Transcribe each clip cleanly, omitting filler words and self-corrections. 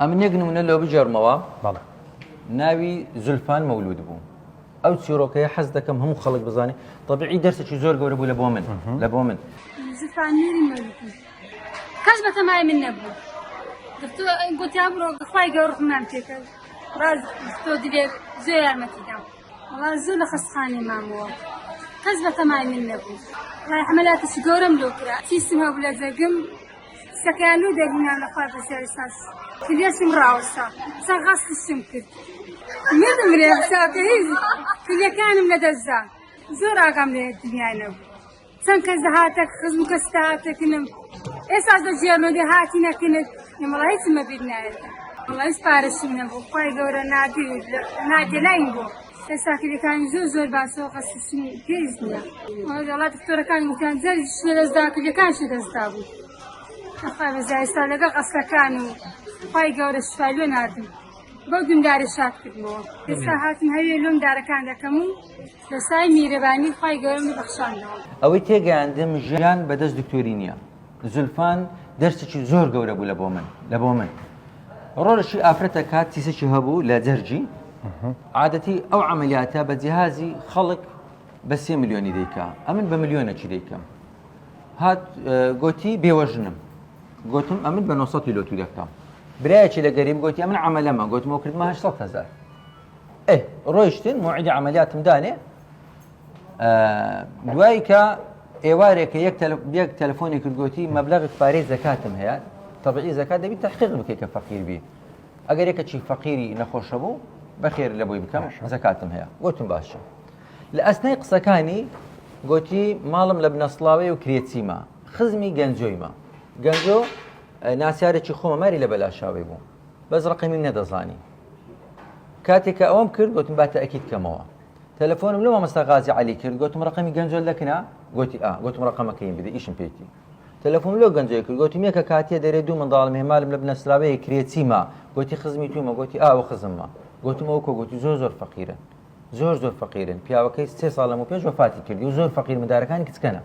ئەمن یەک نمونە لۆ بگێڕمەوە. بەڵێ. ناوی زولفان مەولود بوو. ئەو چیرۆکەیە حەز دەکەم هەموو خەڵک بزانێ. تەبیعی دەرسێکی زۆر گەورە بوو لە بۆ من. لە بۆ من. زولفان میری مەولود بوو. کەس بەتەمای من نەبوو. دکتۆر گوتیان بڕۆ خوای گەورە ڕوحمان پێکرد. ڕاز دکتۆر دلێر زۆر یارمەتی دام. وەڵا زۆر لە خەستخانەی مامەوە. کەس بەتەمای من نەبوو. وەڵای عەمەلاتێکی گەورەم لۆ کرا. سیستم هەبوو لە جەرگم. سەکەیان لۆ دەرهینام لە خوای پرسیاری ساز کلیەشم ڕاوەستا سەر غەسلیشم کرد مردم رێ حسابکە هیچ کلیەکانم لەدەستدا زۆر ئاگام لێ دنیای نەبوو چەند کەس دەهاتە خزم و کەس دەهاتە کنم ئێستاش بە جێرمە دێ هاتی نەکنت وەڵا هیچم بەبیر نایەت وەڵا هیچ پارەشم نەبوو خوای گەورە نادی نادێ لایم بوو ئێستا کلیەکانی زۆر زۆر باشە و غەسلیشم پێویست نییە وەڵا دکتۆرەکان وتیان جەرگیش لەدەستدا کلیەکانیش لەدەستدا بوو خوا بەزای ئێستا لەگەڵ غەسلەکان و خوای گەورە شفای لۆ ناردم بەو دوندارە شاد کردمەوە ئێستا هاتم هەوێ لۆم دارەکان دەکەم و لە سای میرەبانی خوای گەورەم بەخشاندەوە. ئەوەی تێگەیاندم ژیان بەدەست دکتۆری نییە زولفان دەرسێکی زۆر گەورە بوو لە بۆ من لە بۆ من ڕۆژی ئافرەتە کات تیسێکی هەبوو لە جەرگی عادەتی ئەو عملیاتە بە جیهازی خەڵک بە سێ ملیۆنی دەیکا ئەمن بە ملیۆنێکی دەیکەم هات گۆتی بێوەژنم گۆتم ئەمن بە 900 لۆ تو دەکەم برایەکی لە گەریم گۆتی ئەمن عملەمە گۆتمەوە کردمە 800 هزار ئێ ڕۆیشتن موعیدی عملیاتم دانێ دوایی کە ئێوارێکە یەک یەک تەلەفۆنی کرد گوتی مەبلەغی پارەی زەکاتم هەیە تەبعی زەکات دەبی تحقیق بکەی کە فەقیر بی ئەگەر یەکەکی فەقیری نەخۆشە بوو بەخێر لە بۆی بکەم زەکاتم هەیە گوتم باشە لە ئەسنای قسەکانی گوتی ماڵم لە بنەسڵاوێ و کرێچیمە خزمی گەنجۆیمە گەنجۆ ناسیارێکی خۆمە ماری لە بەلاشاوی بوو بەس ڕقمی نەدەزانی کاتێک کە ئەوەم کرد گوتم با تەئکید کەمەوە تەلەفۆنم لۆ مامۆستا غازی عەلی کرد گوتم ڕقمی گەنجۆ لەکنە گوتی ئا گوتم ڕقەمەکەیم بدە ئیشم پێیتی تەلەفۆن لۆ گەنجۆی کرد گوتم یەکە کاتیە دەرێ دوو منداڵم هەیە مالم لە بنەسراوەیە کرێچیمە گوتی خزمی تومە گوتی ئاوە خزممە گوتم ئەو کۆ گوتی زۆر زۆر فەقیرن زۆر زۆر فەقیرن پیاوەکەی سێ ساڵ لەمە پێش وەفاتی کردی و زۆر فەقیر مندارەکانی کچکەنە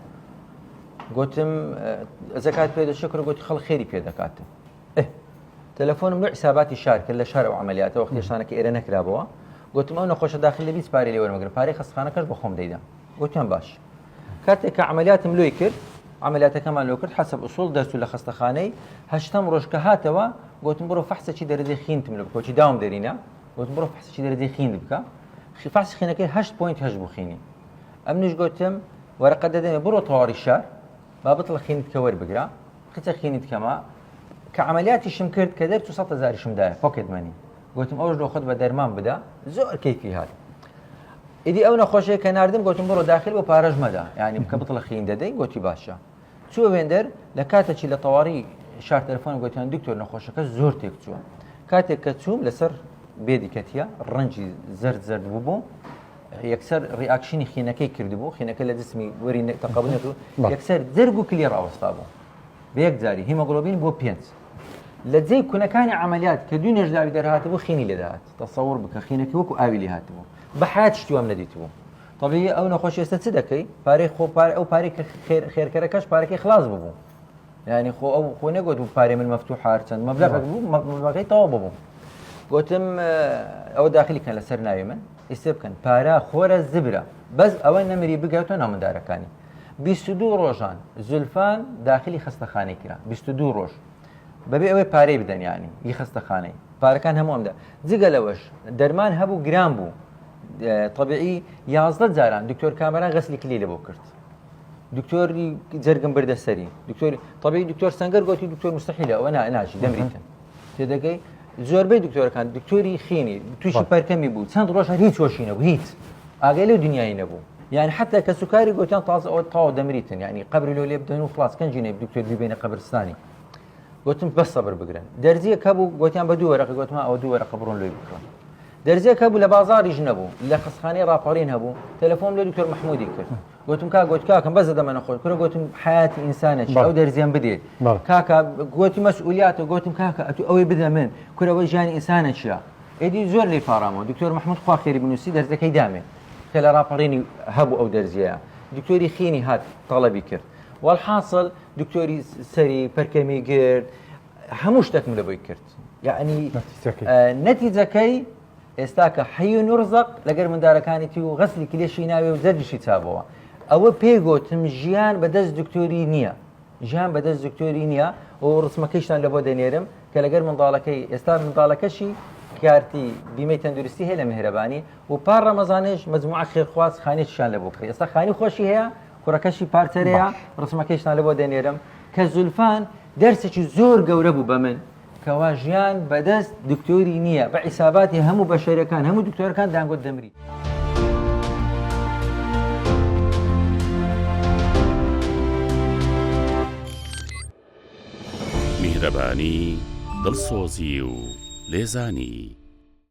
گوتم زەکات پێ دەشکر گوتی خەڵ خێری پێ دەکاتن ئه تەلەفۆنم لۆ حیساباتی شار کرد لە شار ئەو عەمەلیاتە وەختی شانەکە ئێرە نەکرابەوە گوتم ئەو نەخۆشە داخل لە 20 پارەی لێ وەرمەگرم پارەی خەستخانەکەش بە خۆم دەیدەم گوتیان باش کاتێک کە عەمەلیاتم لۆی کرد عەمەلیاتەکەمان لۆ کرد حەسەب ئوسوڵ دەرچوو لە خەستەخانەی هەشتەم ڕۆژ کە هاتەوە گوتم بڕۆ فەحسێکی دەرەجەی خینتم لۆ بکە چی داوم دەرینە گوتم بڕۆ فەحسێکی دەرەجەی خینت بکە فەحسی خینەکەی 8.8 بوو خینی ئەمنیش گوتم وەرەقە دەدەمێ بڕۆ تەواڕی شار با بتڵە خینت کە وەربگرە قچە خینت کەمە کە عملیاتیشم کرد کە دەرچوو 100 هزاریشم دایە pocket money گوتم ئەوش لۆ خۆت بە دەرمان بدە زۆر کەیفی هات ئیدی ئەو نەخۆشەیە کە ناردم گوتم بڕۆ داخل بۆ پارەش مەدە یعنی بکە بتڵە خین دەدەی گوتی باشە چوە وێندەر لە کاتەکی لە تەواری شار تەلەفۆن گوتیان دکتۆر نەخۆشەکە زۆر تێک چووە کاتێک کە چووم لەسەر bed ی کەتیە ڕەنجی زەرد زەرد بوو بوو یەکسەر reaction ی خینەکەی کردبوو خینەکە لە جسمی وەری تەقەبول نەکرد یەکسەر جەرگ و کلی ڕاوەستا بوو بە یەک جاری هیمۆگلۆبین بۆ پێنج لە جێی کونەکانی عملیات کە دوو نێژداوی دەرهاتبوو خینی لێدەهات تەسەور بکە خینەکە وەکو ئاوی لێ هاتبوو بە حیات شتی وام نەدیتبوو طبیعی ئەو نەخۆشی ئێستا چ دەکەی پارەی خۆ پارە ئەو پارەی کە خێر خێرکەرەکەش پارەکەی خلاص ببوو یعنی خۆ ئەو خۆ نەگوت بوو پارەی من مەفتوح هەرچەند مەبلەغێک بوو مەبلەغەکەی تەواو ببوو گوتم ئەوە داخلی کەن لەسەر ناوی من ئیسێ بکەن پارە خۆرە زبرە بەس ئەوە نەمری بگاتەوە ناو مندارەکانی 22 ڕۆژان زولفان داخلی خەستەخانەی کرا 22 ڕۆژ بەبێ ئەوەی پارەی بدەن ینی ی خەستەخانەی پارەکان هەموو ئەمدا جگە لەوەش دەرمان هەبوو گران بوو طبیعی یازدە جاران دکتۆر کامەران غەسلی کلی لە بۆ کرد دکتۆری جەرگم بردە سەری دکتۆر طبیعی دکتۆر سەنگەر گوتی دکتۆر مستحیلە ئەوە ناژی دەمریتن تێدەگەی زۆربەی دکتۆرەکان دکتۆری خینی تووشی پەرکەمی بوو چەند ڕۆژ هەر هیچ هۆشی نەبوو هیچ ئاگای لەو دنیای نەبوو یعنی حتا کەسوکاری گوتیان تازە ئەوە تاو دەمریتن یعنی قبری لۆ لێ بدەن و خلاص کەنجی نەی دکتۆر بیبێنە قەبرستانی گوتم بەس سەبر بگرن دەرزیەک هەبوو گوتیان بە دوو وەرەقە گوتم ئەوە دوو وەرەقە بڕۆن لۆی بکڕن دەرزیەک هەبوو لە بازاڕیش نەبوو لە خەستخانەی ڕاپەڕین هەبوو تەلەفۆن لە دکتۆر محمودی کرد گوتم کا گوت کاکەم بەس دەدەمە نەخۆش کورە گوتم حیاتی ئینسانە چی ئەو دەرزیەم بدێ کاکە گوتی مەسئولیاتە گوتم کاکە ئەتو ئەوەی بدە من کورە ئەوەی ژیانی ئینسانە چییە ئێدی زۆر لێی پاڕامەوە دکتۆر محمود خوا خێری بنووسی دەرزەکەی دامێ کە لە ڕاپەڕینی هەبوو ئەو دەرزیەیە دکتۆری خینی هات تەڵەبی کرد والحاصل دکتۆری سەری پەرکەمی گرت هەموو شتێکم لە بۆی کرد. یعنی نەتیجەکەی ئێستا کە حی و نورزق لەگەر مندارەکانیتی و غەسلی کلێشی ناوێ و زەردیشی چابەوە ئەوە پێی گۆتم ژیان بەدەست دکتۆری نییە ژیان بەدەست دکتۆری نییە و ڕسمەکەیشتان لە بۆ دەنێرم کە لەگەر منداڵەکەی ئێستا منداڵەکەشی کارتی بیمەی تەندروستی هەیە لە مهرەبانی و پار ڕەمەزانێش مجموعە خێرخواز خانێکیشان لە بۆ کڕی ئێستا خانی خۆشی هەیە کوڕەکەشی پارچەرەیە ڕسمەکەیشتان لە بۆ دەنێرم کە زولفان دەرسێکی زۆر گەورە بوو بە من کەوا ژیان بەدەست دکتۆری نییە بە عیساباتی هەموو بەشەرەکان هەموو دکتۆرەکان دانگۆت دەمری. میهرەبانی، دڵسۆزی و لێزانی.